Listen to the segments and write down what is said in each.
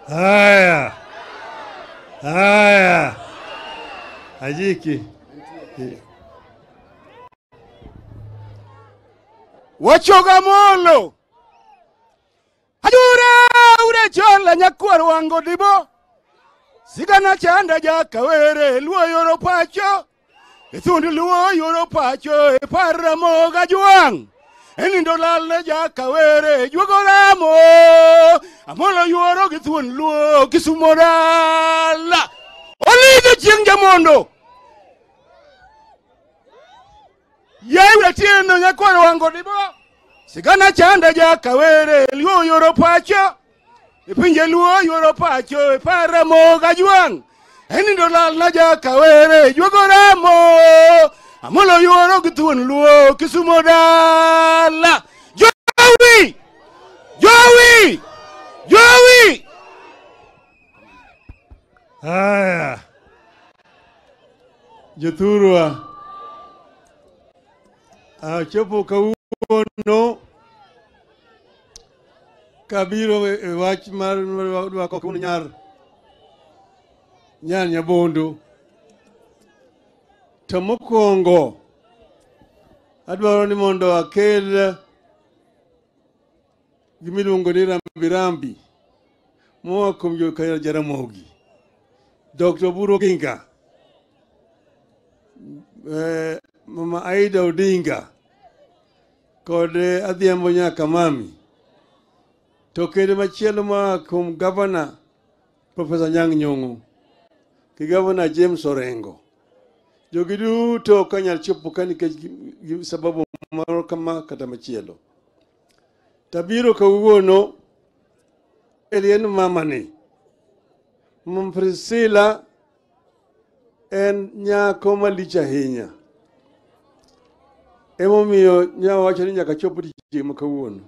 Haya. Haya. Ajiki. Wachoga molo. Ajura ure chola nyakwar wango dibo. Sigana chanda jakawere luo yoro pacho. Ethundi luo yoro pacho e paramo gajuang. Enindo lale jakawere juogo ramo. Amolo yoro gi thuon luo Kisumo dala. Oligo chieng' jamondo. Yewe tieno nyakwar wango dibo. Sigana chanda jakawere luo yoro pacho. E pinje luo yoro pacho e paramo gajuang. Enindo lal jakawere juogo ramo. Amolo yoro gi thuon luo Kisumo dala. Jowi! Jowi! Jowi! Haya. Jothurwa. Achopo kawuono kabiro e wach mar rwako nyar Nyabondo. To mokwongo adwaro ni mondo akel gimiluongo ni rambirambi moa kuom joka Jaramogi, Dr. Oburu Oginga, Mama Aida Odinga kod Adhiambo Nyaka Mami. To kendo machielo moa kuom Governor Professor Anyang' Nyong'o gi Governor James Orengo. Jogi duto ok anyal chopo ka nikech sababu moro kama kata machielo. Tabiro kawuono en mamani. Mama Priscilla en nyako malich ahinya. Emomiyo nyawacho ni nyaka chop odiechieng' ma kawuono.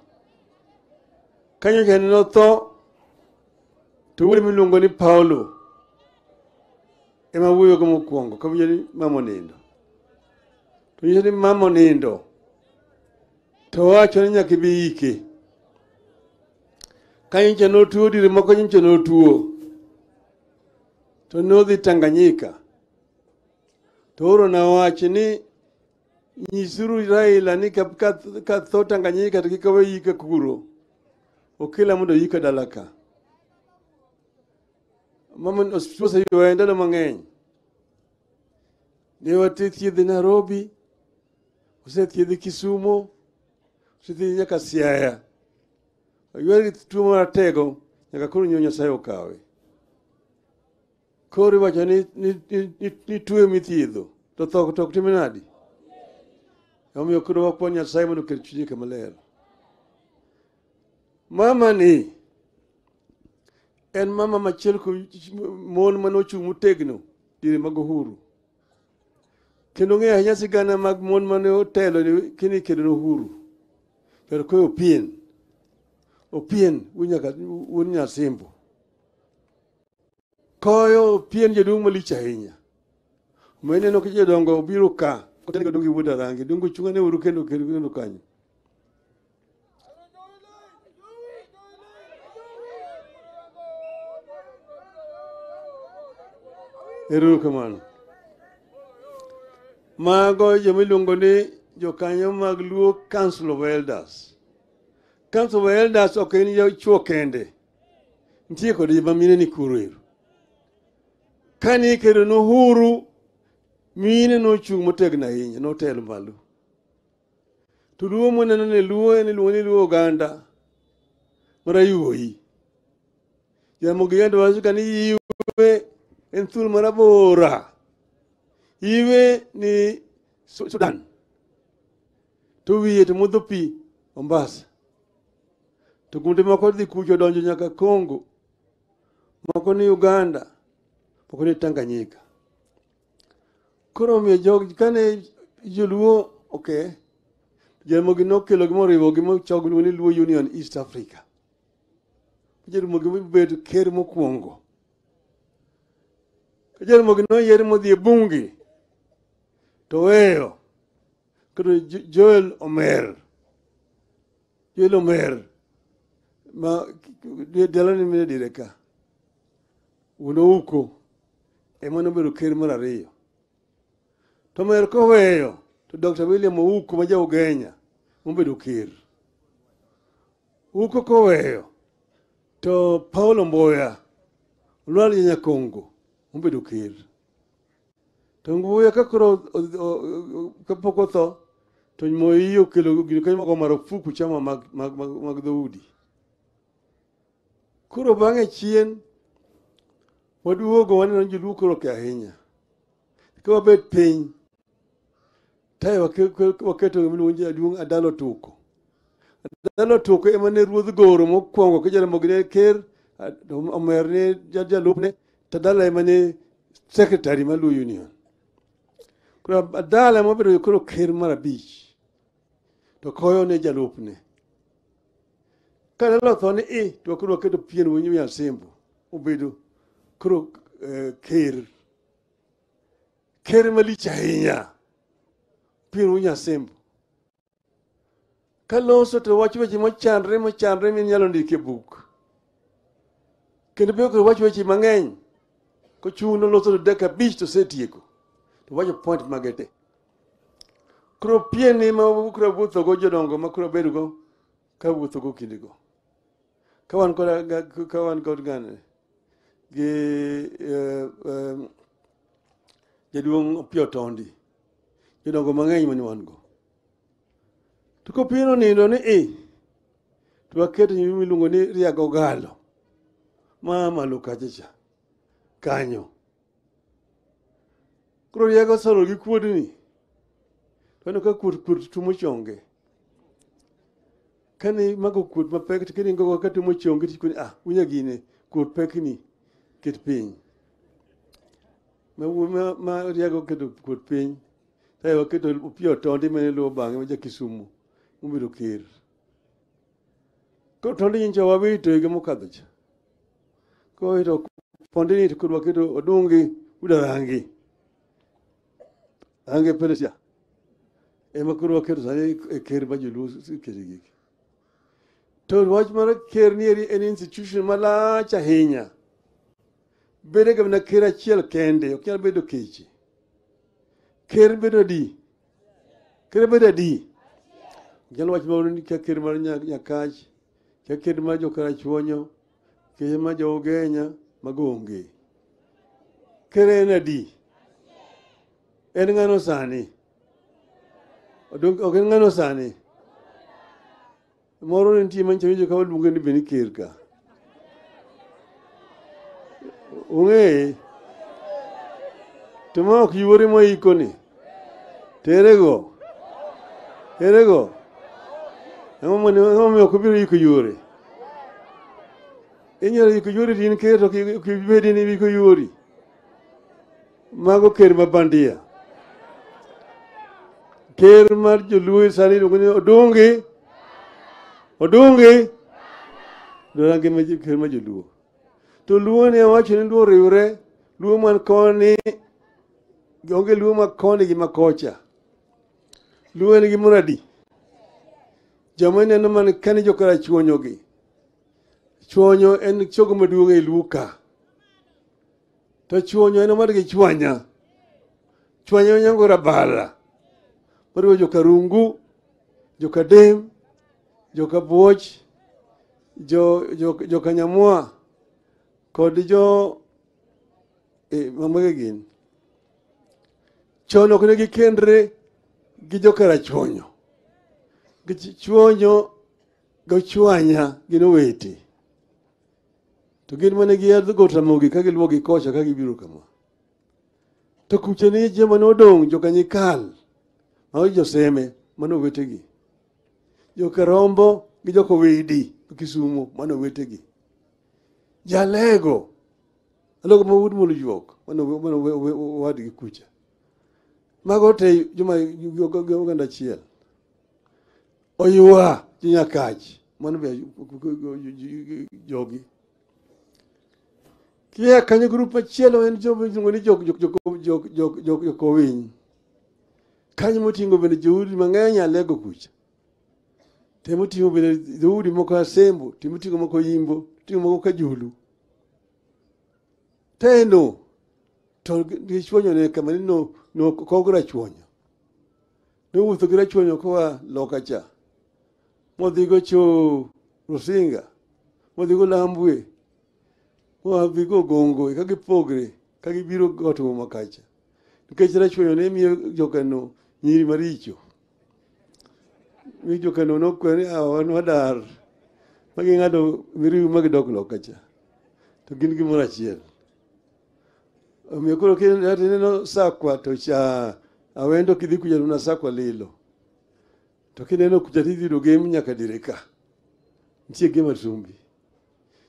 Kanyo en notho to wuode miluongo ni Paulo ema wuoyogo mokwongo kawinjo ni mama onindo. To nyiso ni mama onindo to owacho ni nyaka ibi ike. Kanyo nyocha notuo dire moko nyocha notuo. To nodhi Tanganyika. To oorona wach ni nyisuru Raila ni ka tho Tanganyika to kik owe yika kuro. Okela mondo oyika dala ka. Mama oseywaye ndalo mang'eny. Ne wasethiedhe Nairobi, osethiedhe Kisumo, osethiedhe nyaka Siaya. Oyware gi tuo maratego nyaka koro Nyasaye okawe. Koro iwacho ni tuo mithiedho to tho to ok tim nadi. Omiyo koro wakwa Nyasaye mondo oket chunye kama ler. Mama ni en mama machiel kuom mon manochung' motegno diere mag Uhuru. Kendo ng'eyo ahinya sigana mag mon mane otelo kini kedo ne Uhuru. Pero koyo Opien. Opien wuon Nyasimbo. Koyo Opien jaduong' malich ahinya. Omiyo ineno ka jodongo obiro ka kotengo dongo gi wuod Arangi. Dongo chung' ane uru kendo kendo kanyo. Erokamano. Mago joma iluongo ni jokanyo mag Luo Council of Elders. Council of Elders ok en chuo kende. Nitie kod joma mine ni kuro ero. Kane ikedo ne Uhuru, mine nochung' motegno ahinya, notelo malo. To Luo moneno ni Luo en iluongo ni Luo oganda mar Ayuoyi. Jaramogi Oginga wacho ka ni iwe en thuol marabora. Iwe ni Sudan. To wiye to modho pi Mombasa. To kuonde moko dhi kucho donjo nyaka Congo. Moko ni Uganda. Moko ni Tanganyika. Koro omiyo jogi kane joluo oke, Jaramogi nokelo gi moriwogi mochako giluongo ni Luo Union East Africa. Jaramogi obedo ker mokwongo. Jaramogi noyier modhi e bunge to weyo. Koro Joel Omer. Joel Omer ma dalane mine dire ka. Wuon Ouko ema nobedo ker mar ariyo. To Omer koweyo to Dr. William Ouko ma ja Ugenya mobedo ker. Ouko koweyo to Paulo Mboya Olwal Nyakongo mobedo ker. To Mboya ka koro kapok otho to Moi okelo gino kanyo mogo marufuku chama mag dhoudi. Koro bang'e chien waduogo waneno ni joluo koro oke ahinya. Ka wabet piny tae waketo gima iluongo ni jaduong' Adalo Tuko. Adalo Tuko ema ne ruodh Goro mokwongo ka Jaramogi ne ker, Omer ne jalupne, to Adala ema ne secretary mar Luo Union. Koro Adala ema obedo koro ker mar abich, to Koyo ne jalupne. Ka Adala otho ni i, to koro waketo Pien Winyo Nyasembo obedo koro ker. Ker malich ahinya, Pien Winyo Nyasembo. Kaloso to wacho weche mochanre mochanre minyalo ndiko e buk. Kendo be ok wach weche mang'eny. Kochung' noloso to dakika 5 to osetieko. To wacho point mage te. Koro Pien ni ma koro wuothogo jodongo ma koro bedogo ka wuothogo kindego. Ka wan kod ng'ane gi jaduong' Opiyo Tondi, jodongo mang'eny mane wan go. To kopien onindo ni i, to waketo nying miluongo ni Riago Galo, ma malo kacha cha, kanyo. Koro Riago osolo gi kuodni, to aneno ka kuot tumo chonge. Kane mago kuot mapek to kiringo go ka tumo chonge to ikoni, ah, unya gine, kuot pekni, ket piny. Ma Riago keto kuot piny, kae waketo Opiyo Tondi mane luwo bang'e ma ja Kisumu, mobedo ker. Koro Tondi nyicha wawito higa mokadho cha. Koro to Pondi ni to koro waketo Odungi Udarangi. Rangi Peresia. Ema koro waketo sani e ker ma joluo keto gigi. To wach mar ker ni en institution malach ahinya. Bedo ga mana ker achiel kende, ok nyal bedo keche. Ker bedo adi? Ker bedo adi? Nyalo wach moro ni ka ker mar Nyakach, ka ker mar Jokarachuonyo, ker mar Jo-Ugenya, mago onge. Ker en adi? En ng'ano sani? Ok en ng'ano sani? Moro nitie manyicho winjo ka waluonge ni be ni ker ka. Ung'eye? To ma ok yuore moiko ni. Terego. Terego. Ang'o momiyo ok obiro iko yuore? Inyalo iko yuori to in ker to ok ibedi ni iko yuori. Mago ker ma bandia. Ker mar joluo sani iluongo ni Odungi. Odungi. Orange ma ker ma joluo. To luo ne wacho ni luo oriwre, luo man koni, onge luo ma koni gi ma kocha. Luo en gimoro adi? Joma ineno man kani jokarachuonyo gi. Chuonyo en chogo maduong' e luo ka. To chuonyo en owadgi chwanya. Chwanya onyango rabala. Oriwo jokarungu, jokadem, jokabuoch, jokanyamwa, kod jo mamage gin. Chon ok ne gikendre gi jokarachuonyo. Gi chuonyo go chwanya gin owete. To gin mane gihedho got Ramogi ka giluwo gi kocha ka gibiro kama. To kucha ni joma nodong' jokanyikal, mago joseme mano owetegi. Jokarombo gi jokowidi Kisumu mano owetegi. Jalego, alego ma wuod Molujuok mano owadgi kucha. Mago te joma oganda achiel. Oywa jo Nyakach mano be jogi. Kia kanyo grup machielo en joma iluongo ni jokowiny. Kanyo moting'o bende joudi mang'eny Alego kucha. Temo ting'o bende dhoudi moko Asembo, temo ting'o moko Imbo, ting'o moko Kajulu. Teno to gichuonyo ne kama ni no kogo rachuonyo. Nowuotho gi rachuonyo koa loka cha. Modhigo cho Rusinga. Modhigo Lambwe. Modhigo Gongo eka gipogre ka gibiro got Uma kacha. Nikech rachuonyo ne miyo jokano nyiri maricho. Mi jokano nokwer ni wan wadar. Ma ging'ado miriu ma gidok loka cha. To gin gimoro achiel. Omiyo koro kineno Sakwa to cha Awendo kidhi kucha to Sakwa lilo. To kineno kucha tidhi yudo Gem nyaka dire ka. Nitie Gem Atumbi.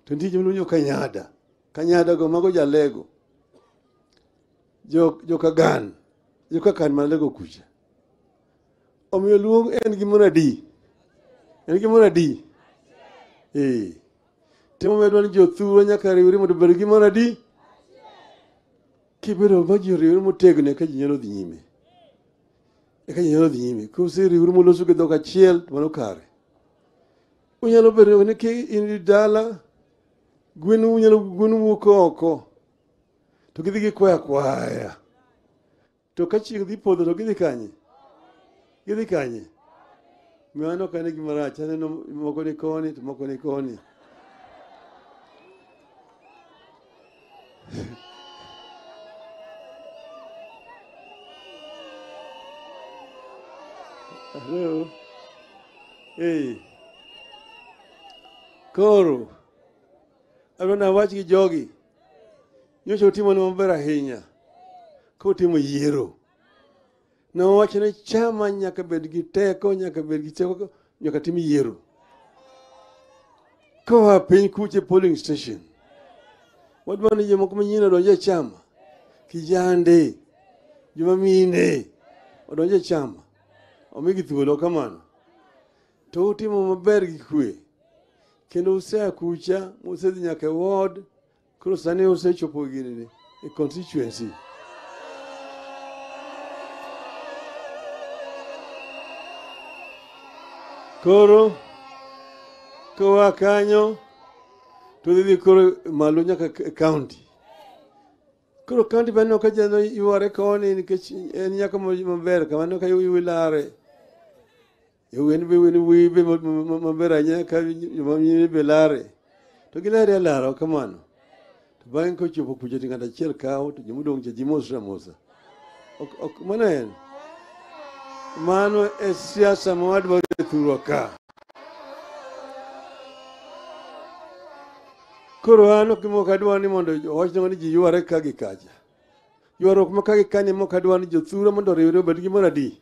To nitie joma luongo Kanyada. Kanyada go mago jalego. Jo Kagan. Jo Kakan malego kucha. Omiyo Luo en gimoro adi? En gimoro adi? Eh. Temo medwa ni jothurwa nyaka riwre mondo obed gimoro adi? Kibedo ma ji oriwre motegno eka ji nyalo dhi nyime. Eka ji nyalo dhi nyime. Kuseriwru moloso gi dhok achiel to mano kare. Unyalo bedo ni ki in dala, gwenu unyalo gwenu wuok oko to gidhi gikwayo akwaya. To ka chieng' dhi podho to gidhi kanye? Gidhi kanye? Mano ok ane gima rach, aneno moko ni koni to moko ni koni. Hello. Hey. Koro, adwa nawach gi jogi. Nyocha utimo maber ahinya. Kutimo yiero. Nowacho ni chama nyaka bed gi teko, nyaka bed gi teko, nyaka tim yiero. Koa piny kuche polling station. Wadwa ni jomoko manyien odonj e chama. Kijande, joma mine odonj e chama. Omigi thuolo kamano. To utimo maber gi kwe. Kendo usea kucha, musedhi nyaka e ward, koro sani usechopo ginene e constituency. Koro koa kanyo to dhi koro malo nyaka county. Koro county be aneno ka jano yware koni nikech en nyako maber kama aneno ka ilare. En be en wuoyi be maber ahinya ka joma mine be lare. To gilare alara kamano. To bang'e kochopo kucha to ng'ato achiel kawo to jomodong' cha ji mosre amosa. Ok mano en. Mano e siasa ma wadwaro e thurwa ka. Koro an ok ok adwar ni mondo owachna ni ji yware ka gi kacha. Ywaruok ma ka gi kani mok adwar ni jothurwa mondo oriwre obed gimoro adi.